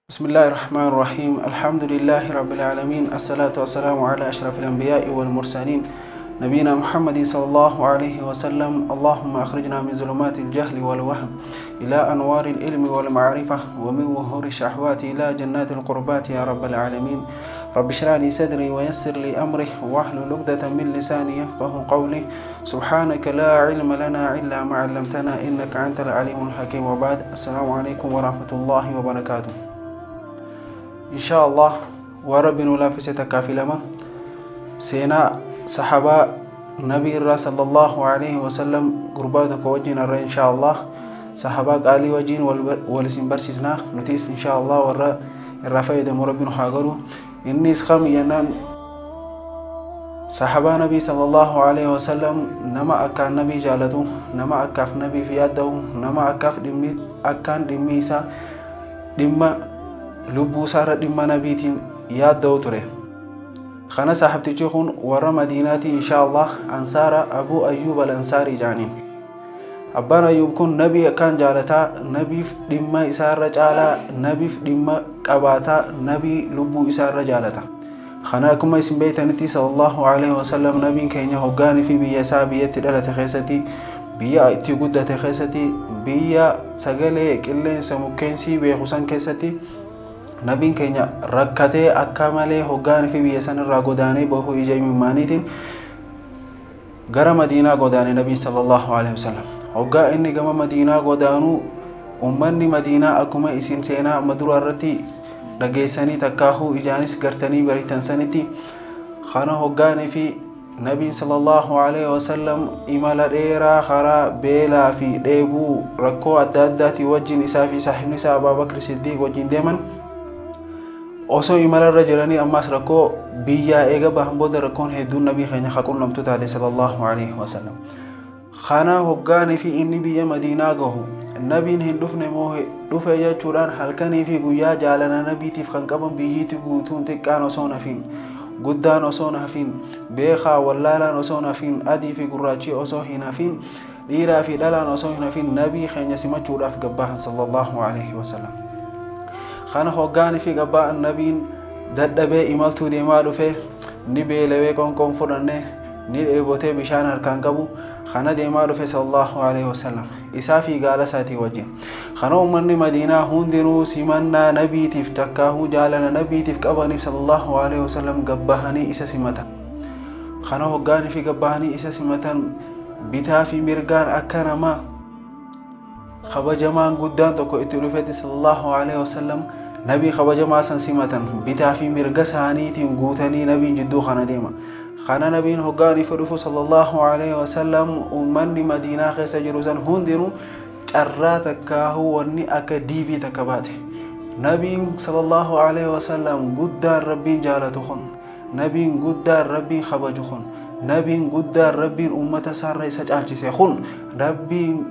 بسم الله الرحمن الرحيم. الحمد لله رب العالمين، الصلاة والسلام على أشرف الأنبياء والمرسلين، نبينا محمد صلى الله عليه وسلم. اللهم أخرجنا من ظلمات الجهل والوهم إلى أنوار العلم والمعرفة، ومن وهور الشهوات إلى جنات القربات يا رب العالمين. رب اشرح لي صدري ويسر لي أمري واحلل عقدة من لساني يفقه قولي. سبحانك لا علم لنا إلا ما علمتنا إنك أنت العليم الحكيم. وبعد، السلام عليكم ورحمة الله وبركاته. إن شاء الله ورب نلافس تكافلما سينا صحابة نبي صلى الله عليه وسلم قرباتك وجين إن شاء الله صحابة قالي وجين ولسن برسسنا نتيس إن شاء الله ورا الرفايد مربين حاجرو إني سخم ينان صحابة نبي صلى الله عليه وسلم نما أكان نبي جالته، نما أكاف نبي في يده، نما أكاف دمي أكان دميسا دم lubbuu isaarra dhimma nabiitiin yaadda'u ture. Kana saxaabtichi kun warra Madiinaati insha Allah ansaara Abu Ayyub al-Ansaarii jedhaniin. Abbaan Ayyub kun nabii akkaan jaalataa, nabiif dhimma isaarra caalaa, nabiif dhimma qabaataa, nabii lubbuu isaarra jaalata. Kana akkuma isin beektanitti sallallahu alaihi wasallam nabiin keenya hoggaanii fi biyya isaa biyyatti dhalate keessatti, biyya itti guddate keessatti, biyya sagalee qilleensa mukkeensii beeku san keessatti nabiin keenya rakkatee akka malee hoggaanii fi biyya sanarraa godaanee bahuu ija imimmaaniitiin gara Madiinaa godaane nabiin sallallahu alaihi wasallam. Hoggaa inni gama Madiinaa godaanuu ummanni Madiinaa akkuma isin seenaa amma dura irratti dhageessanii takkaahuu ijaanis gartanii baritan sanitti kana hoggaanii fi nabiin sallallahu alaihi wasallam imala dheeraa karaa beelaa fi dheebuu rakkoo adda addaatii wajjin isaa fi saahibni isaa Abaabakr Siddiiq wajjin deeman. Osoo imalarra jiranii ammas rakkoo biyyaa eega bahan booda rakkoon hedduun nabii keenya haqunnamtu taate sallallahu alaihi wasallam. Kana hoggaanii fi inni biyya Madiinaa gahu nabiin hin dhufne moo dhufe jechuudhaan halkanii fi guyyaa jaalala nabiitiif kan qaban biyyiitti guutuun xiqqaan osoo hafin, guddaan osoo hafin, beekaa wallaalaan osoo hafin, adii fi gurraachi osoo hin hafin, dhiiraa fi dhalaan osoo hin hafin nabii keenya simachuudhaaf gabbahan sallallahu alaihi wasallam. Kana hoggaanii fi gabbaan nabiin dadhabee imaltuu deemaa dhufe, ni beelawee qoonqoon fudhanne, ni dheebotee bishaan harkaan qabu. Kana deemaa dhufe sallallahu alaihi wasallam isaa fi gaala isaatii wajjin. Kana uummanni Madiinaa hundinuu simannaa nabiitiif takkaahuu jaalala nabiitiif qabaniif sallallahu alaihi wasallam gabbahanii isa simatan. Kana hoggaanii fi gabbahanii isa simatan bitaa fi mirgaan akka namaa kabajamaan guddaan tokko itti dhufetti sallallahu alaihi wasallam nabii kabajamaa san simatan bitaa fi mirga isaaniitiin guutanii nabiin jidduu kana deema. Kana nabiin hoggaanii fi dhufu sallallahu alaihi wasallam uummanni Madiinaa keessa jiru san hundinuu carraa takkaahuu wanni akka diivii takka baate. Nabiin sallallahu alaihi wasallam guddaan rabbiin jaalatu kun, nabiin guddaan rabbiin kabaju kun, nabiin guddaan rabbiin uummata isaarra isa caalchise kun,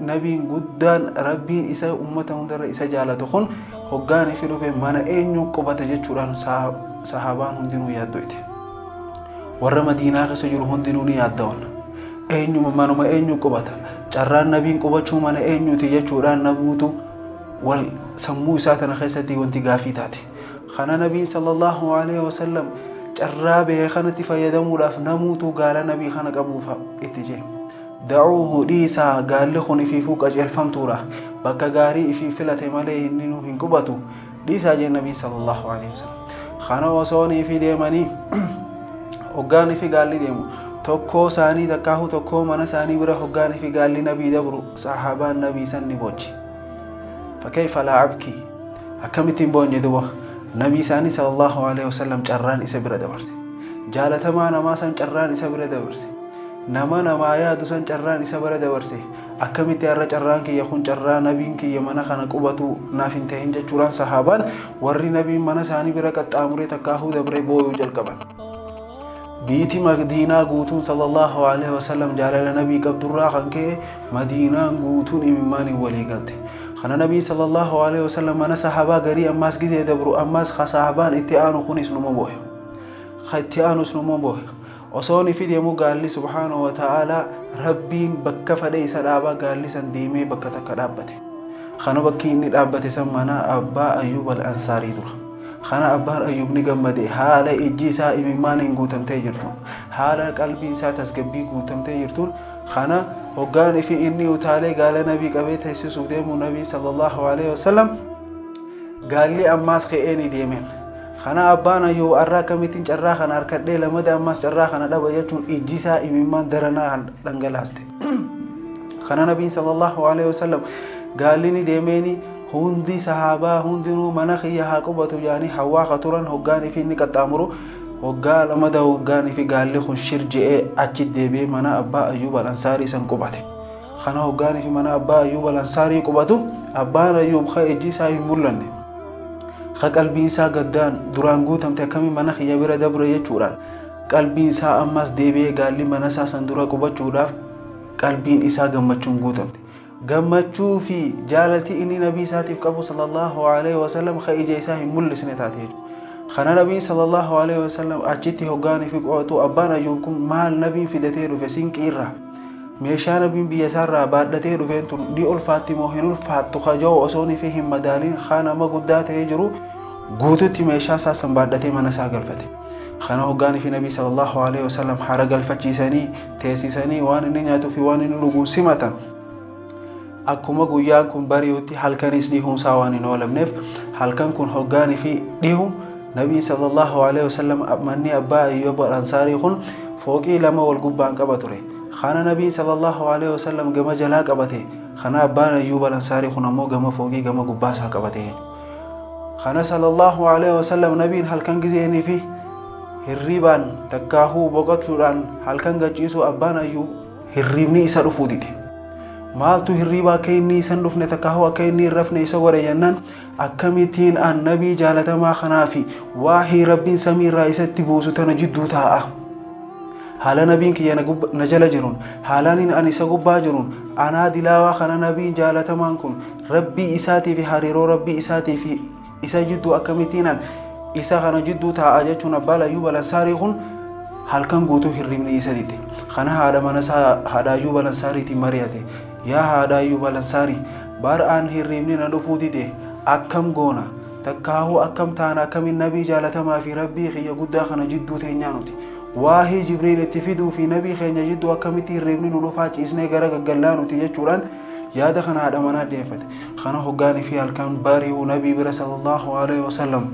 nabiin guddaan rabbiin isa uummata hundarra isa jaalatu kun hoggaanii fi dhufe mana eenyu qubata jechuudhaan sahaabaan hundinuu yaaddoite. Warra Madiinaa keessa jiru hundinuu ni yaaddawan. Eenyuma manuma eenyu qubata? Carraan nabiin qubachuu mana eenyuti jechuudhaan nabuutu wal sammuu isaa tana keessatti wanti gaafii taate. Kana nabiin sallallahu alaihi wasallam carraa bahee kanatti fayyadamuudhaaf namuutu gaala nabii kana qabuuf itti jee. Dacuuhu dhiisaa, gaalli kun ifiifuu qajeelfamtuudha. Bakka gaarii ifii filate malee inni nu hin qubatu. Dhiisaa jee nabiin sallallahu alaihi wasallam. Kana osoo fi deemanii hoggaanii fi gaalli deemu tokkoo isaanii takkaahuu tokkoo mana isaanii bira hoggaanii fi gaalli nabii dabru sahaabaan nabii san ni boochi. Fakkeef laa abkii akkamittiin boonye duba nabii isaanii sallallahu alaihi wasallam carraan isa bira dabarse. Jaalatamaa namaa san carraan isa bira dabarse. Nama namaa yaadu san carraan isa bira dabarse. Akkamitti har'a carraan kiyya kun carraa nabiin kiyya mana kana qubatu naaf hin ta'in jechuudhaan sahaabaan warri nabiin mana isaanii bira qaxxaamuree takkaahuu dabree booyuu jalqaban. Biiti Madiinaa guutuun sallallahu alaihi wasallam jaalala nabii qabdurraa kan ka'e Madiinaan guutuun imimmaaniin walii galte. Kana nabii sallallahu alaihi wasallam mana sahaabaa garii ammas gizee dabru ammas sahaabaan itti aanu kunis numa booya. Itti aanus numa booya. Osoo ni fi deemu gaalli subhaanahu wa ta'aalaa rabbiin bakka fedhe isa dhaabaa gaalli san deemee bakka takka dhaabbate. Kana bakki inni dhaabbate san mana Abbaa Ayyuub al-Ansaarii dura. Kana abbaan Ayyuub ni gammade, haala ijji isaa imimmaaniin guutamtee jirtu, haala qalbiin isaa tasgabbii guutamtee jirtuun. Kana hoggaan ifi inni utaalee gaala nabii qabee teessisuuf deemu, nabii sallallahu alaihi wasallam gaalli ammaas ka'ee ni deemeen. Kana abbaan Ayyuub arraa akkamittiin carraa kana harkadhee lamada ammaas carraa kana dhaba jechuun ijji isaa imimmaan daranaa dhangalaaste. Kana nabiin sallallahu alaihi wasallam gaalli ni deemeeni, hundi sahaabaa hundinuu mana kiyya haa qubatu jaanii hawaa ka turan. Hoggaan ifi inni qaxxaamuru hoggaa lamada, hoggaan ifi gaalli kun shir je'ee achi deebi'ee mana Abbaa Ayyuub al-Ansaarii san qubate. Kana hoggaan ifi mana Abbaa Ayyuub al-Ansaarii qubatu, abbaan Ayyuub ka ijji isaa hin mul'anne, ka qalbiin isaa gaddaan duraan guutamte, akkamiin mana kiyya bira dabre jechuudhaan qalbiin isaa ammas deebi'ee gaalli mana isaa san dura qubachuudhaaf qalbiin isaa gammachuun guutamte. Gammachuu fi jaalalti inni nabii isaatiif qabu sallallahu alaihi wasallam ka ija isaa hin mul'isne taate jechuudha. Kana nabiin sallallahu alaihi wasallam achitti hoggaanii fi qo'atu, abbaan Ayyuub kun maal nabiin fidatee dhufe, sinqii irraa meeshaa nabiin biyya isaarraa baadhatee dhufeen tun ni ulfaatti moo hin ulfaattu kaja'u osoo fi hin madaaliin, haa nama guddaa ta'ee jiru guututti meeshaa isaa san baadhatee mana isaa galfate. Kana hoggaanii fi nabii sallallahu alaihi wasallam hara galfachiisanii teessisanii waan inni nyaatuu fi waan inni dhuguun simatan. Akkuma guyyaan kun bari'utti halkanis dhihuunsaa waan hin oolamneef, halkan kun hoggaanii fi dhihu nabiin sallallahu alaihi wasallam, manni Abbaa Ayyuub al-Ansaarii kun fooqii lama wal gubbaan qaba ture. Kana nabiin sallallahu alaihi wasallam gama jalaa qabate, kana abbaan Ayyuub al-Ansaarii kun ammoo gama fooqii gama gubbaa isaa qabate. Kana sallallahu alaihi wasallam nabiin halkan gizeenii fi hirriibaan takkaahuu boqochuudhaan halkan gachiisuu, abbaan Ayyuub hirriibni isa dhufuu dide. Maaltu hirriiba akka inni isan dhufne takkaahuu akka inni hin rafne isa godhe jennaan, akkamittiin an nabii jaalatamaa kanaa fi waahii rabbiin samii irraa isatti buusu tana jidduu taa'a. Haala nabiin kiyya na jala jiruun, haalaan ani isa gubbaa jiruun, anaa dilaawaa kana nabiin jaalatamaan kun rabbii isaatii fi hariiroo rabbii isaatii fi isa jidduu akkamittiin an isa kana jidduu taa'a jechuun abbaan Ayyuub al-Ansaarii kun halkan guutuu hirribni isa dide. Kana haadha mana isaa haadha Ayyuub al-Ansaariitiin mari'ate. Yaa haadha Ayyuub al-Ansaarii, bar'aan hirribni na dhufuu dide, akkam goona, takkaahuu akkam taana, akkamiin nabii jaalatamaa fi rabbii kiyya guddaa kana jidduu teenyaa, nuti waahii Jibriil itti fiduu fi nabii keenya jidduu akkamitti hirribni nu dhufaa, ciisnee gara gaggallaa nuti jechuudhaan yaada kana haadha manaa dhiyeeffate. Kana hoggaanii fi halkan bari'uu nabii bira sallallahu alaihi wasallam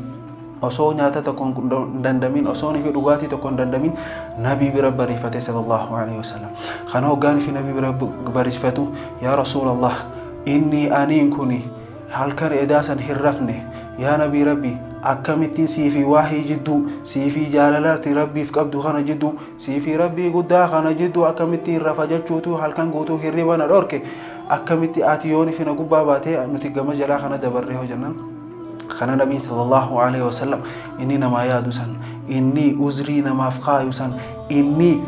osoo nyaata tokko hin dandamin, osoo fi dhugaatii tokko hin dandamin nabii bira bariifate sallallahu alaihi wasallam. Kana hoggaanii fi nabii bira bariifatu, yaa Rasuulallah, inni aniin kuni halkan edaasan hin rafne, yaa nabii rabbii, akkamittiin siifi waahii jidduu, siifi jaalalaati rabbiif qabdu kana jidduu, siifi rabbii guddaa kana jidduu akkamittiin rafa jechuutu halkan guutuu hirriba na dhorke, akkamitti ati yooni fi na gubbaa baatee nuti gama jalaa kana dabarree hojjennan. Kana nabiin sallallahu alaihi wasallam inni namaa yaadu san, inni uzrii namaaf kaayu san, inni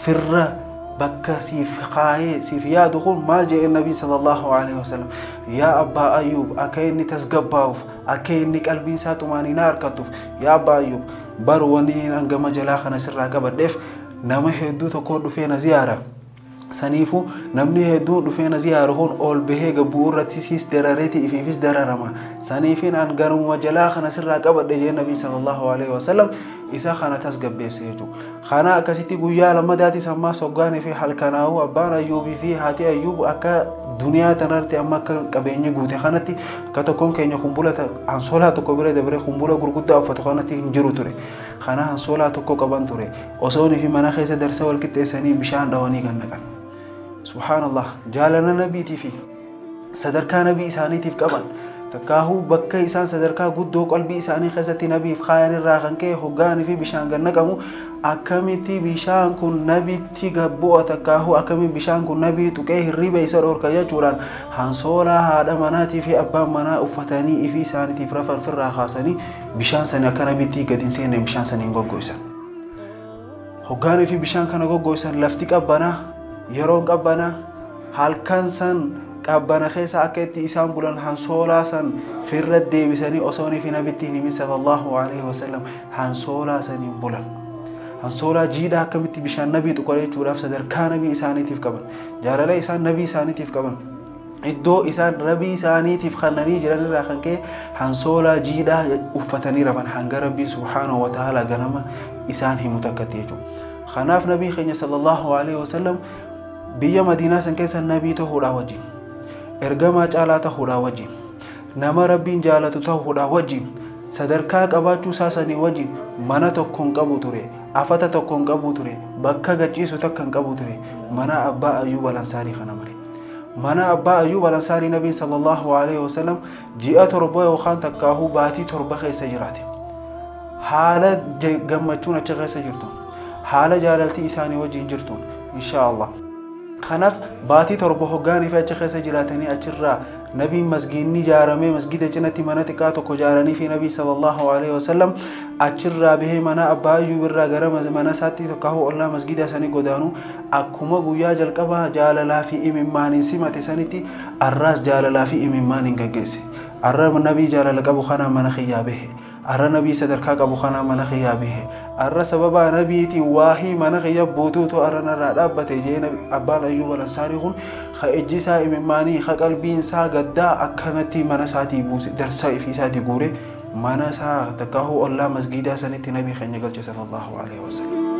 firra bakka siif kaayee siif yaadu kun maal jedhe nabiin sallallahu alaihi wasallam? Yaa Abbaa Ayyuub, akka inni tasgabbaa'uuf, akka inni qalbiin isaa xumaaninaa harkattuuf, yaa Abbaa Ayyuub, bar wanni an gama jalaa kana sirraa qabadheef nama hedduu tokko dhufee na ziyaara. Saniifuu namni hedduun dhufee na ziyaaru kun ol bahee gabbuu irratti siis darareeti ifiifis dararama. Saniifin an garuma jalaa kana sirraa qabadhe jee nabiin sallallahu alaihi wasallam isa kana tasgabbeesse jechuudha. Kana akkasitti guyyaa lammadaatis ammaa hoggaanii fi halkanaa'uu abbaan Ayyuubii fi haati Ayyuub akka duniyaa tanarratti amma akka qabeenyi guute kanatti, akka tokkoon keenya kumbula ansoolaa tokko bira dabaree kumbula gurguddaa uffatu kanatti hin jiru ture. Kana ansoolaa tokko qaban ture. Osoo fi mana keessa darsa wal qixxeessanii bishaan dhawanii kan naqan. Subhaanallah, jaalala nabiitii fi sadarkaa nabii isaaniitiif qaban, takkaahuu bakka isaan sadarkaa guddoo qalbii isaanii keessatti nabiif kaayan irraa kan ka'e, hoggaanii fi bishaan gad naqamu akkamitti bishaan kun nabitti gabbu'a, takkaahuu akkamitti bishaan kun nabii tuqee hirriba isa dhorka jechuudhaan hansoolaa haadha manaatii fi abbaan manaa uffatanii ifii isaaniitiif rafan firraa kaasanii bishaan sani akka nabitti gadi hin seenne bishaan saniin goggoisan. Hoggaanii fi bishaan kana goggoisan lafti qabbanaa, yeroon qabbanaa, halkan san qabbana keessa akka itti isaan bulan hansoolaa san firra deebisanii osoo fi nabitti hin himin sallallahu alaihi wasallam hansoolaa saniin bulan. Hansoolaa jiidhaa akkamitti bishaan nabii tuqa jechuudhaaf sadarkaa nabii isaaniitiif qaban, jaalala isaan nabii isaaniitiif qaban. Iddoo isaan Rabbii isaaniitiif kennanii jiran irraa kan ka'e hansoolaa jiidhaa uffatanii rafan hanga Rabbiin subhaanahu wa ta'ala ganama isaan himu takkatti jechuudha. Kanaaf Nabii keenya sallallahu alaihi wasallam biyya Madiinaa san keessa nabii ta'uudhaa wajjin, ergamaa caalaa ta'uudhaa wajjin, nama Rabbiin jaalatu ta'uudhaa wajjin, sadarkaa qabaachuu isaa sanii wajjin mana tokko hin qabu ture, afata tokko hin qabu ture, bakka gachiisu takka hin qabu ture, mana Abbaa Ayyuub Al-Ansaarii kana malee. Mana Abbaa Ayyuub Al-Ansaarii Nabiin sallallahu alaihi wasallam ji'a 7 yookaan takkaahuu baatii 7 keessa jiraate. Haala gammachuun achi keessa jirtu, haala jaalaltii isaanii wajjin jirtuun insha Allah. Kanaaf baatii 7 hoggaanii fi achi keessa jiraatanii achirraa Nabiin masgiidni ijaaramee masgiida cinatti mana xiqqaa tokko ijaaranii fi Nabii sallallahu alaihi wasallam achirraa bahee mana Abbaa Ayyuub irraa gara mana isaatti tokko ollaa masgiida sanii godaanu akkuma guyyaa jalqabaa jaalalaa fi imimmaaniin simate sanitti arraas jaalalaa fi imimmaaniin gaggeesse. Arra Nabii jaalala qabu kanaa mana kiyyaa bahe. Arra Nabii sadarkaa qabu kanaa mana kiyyaa bahe. Arra sababa Nabiitiin waahii mana kiyya buutuutu arra narraa dhaabbate jee Abbaan Ayyuub Al-Ansaarii kun ka ijji isaa imimmaanii ka qalbiin isaa gaddaa akkanatti mana isaatii buuse darsaa ifii isaatii guure mana isaa takkaahuu ollaa masgiidaa sanitti Nabii keenya galche sallallahu alaihi wasallam.